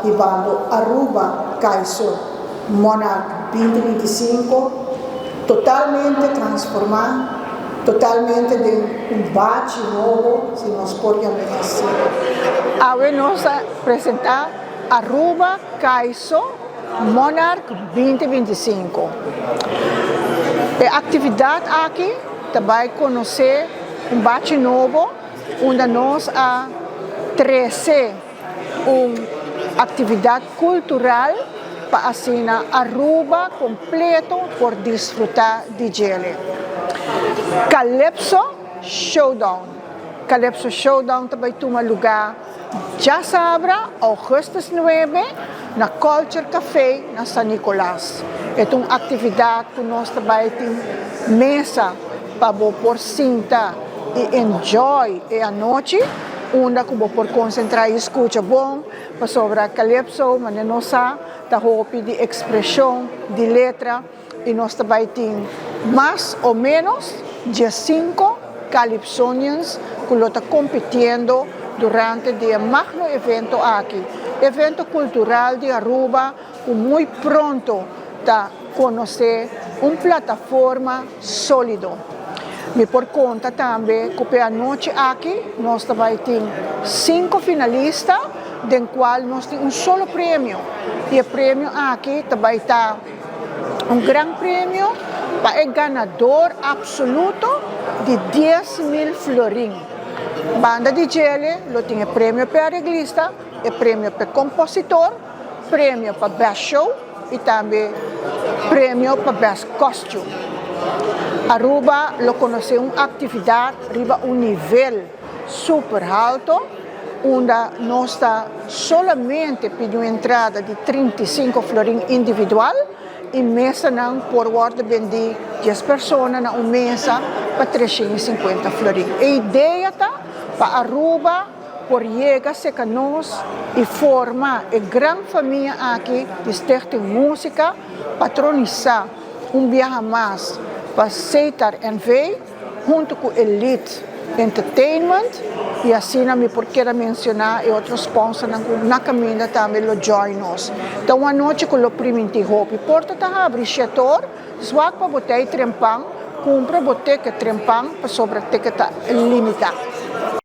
hibando Aruba Kaiso Monarch 2025 totalmente transforma, totalmente den un bachi nobo, si nos por yam'e asina. Awe nos a presenta Aruba Kaiso Monarch 2025. E actividad aki ta bay conoce un bachi nobo unda nos a trece un actividad cultural pa asina Aruba completo por disfruta di djele. Calypso Showdown. Calypso Showdown ta bay tuma luga djasabra, augustus 9, na Culture Café na San Nicolas. E ta un actividad cu nos ta bay tin mesa pa bo por sinta y enjoy e anochi, unda cu bo por concentra y scucha bon pasobra Calypso, manera nos sa, ta hopi di expresion, di letra y nos ta bay tin mas o menos 15 Calypsonians cu lo ta compitiendo durante di e magno evento aki. Evento cultural di Aruba cu muy pronto ta conoce un plataforma solido. Mi por conta tambe cu e anochi aki nos ta bay tin cinco finalista, den cual nos tin un solo premio. Y e premio aki ta bay ta un gran premio pa e ganador absoluto di 10 mil florin. Banda di djele lo tin e premio pa arreglista, e premio pa compositor, premio pa best show y tambe premio pa best costume. Aruba lo conoce un actividad riba un nivel super halto, unda nos ta solamente pidi un entrada di 35 florin individual y mesanan por wordo bendi 10 persona na un mesa pa 350 florin. E idea ta pa Aruba por yega cerca nos y forma e gran famia aki di Stichting Musica, patronisa un biaha mas pa Setar NV hunto cu Elite Entertainment y asina mi por kier menciona e otro sponsor na caminda tambe lo join nos. Anto, un anochi cu lo priminti hopi. Porta ta habri 7'or, wak pa bo tey trempan, cumpra bo ticket trempan, pasobra ticket ta limita.